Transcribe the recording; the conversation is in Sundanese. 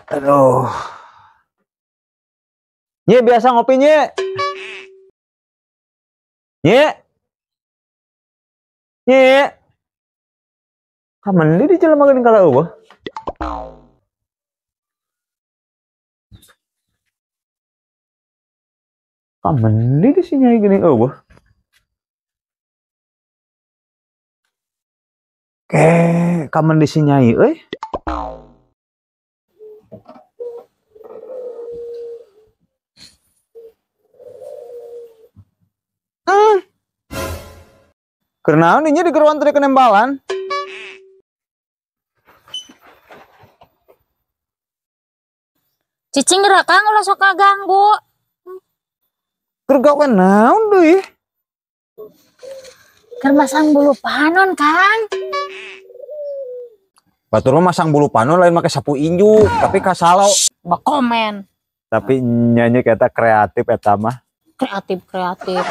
Aduh. Nye biasa ngopi nye. Nye. Nye. Kamen di jelema geuning kala eueuh. Kamen di si nyai geuning eueuh. Ke, kamen di si nyai euy. Keur naon dinya di geruan tadi kenembalan? Cicing geura Kang ulah sok kaganggu. Keur gawe naon deui? Keur masang bulu panon, Kang. Batur mah masang bulu panon lain make sapu injuk, tapi kasalo. Bakomen. Tapi nyanyi eta kreatif eta mah. Kreatif, kreatif.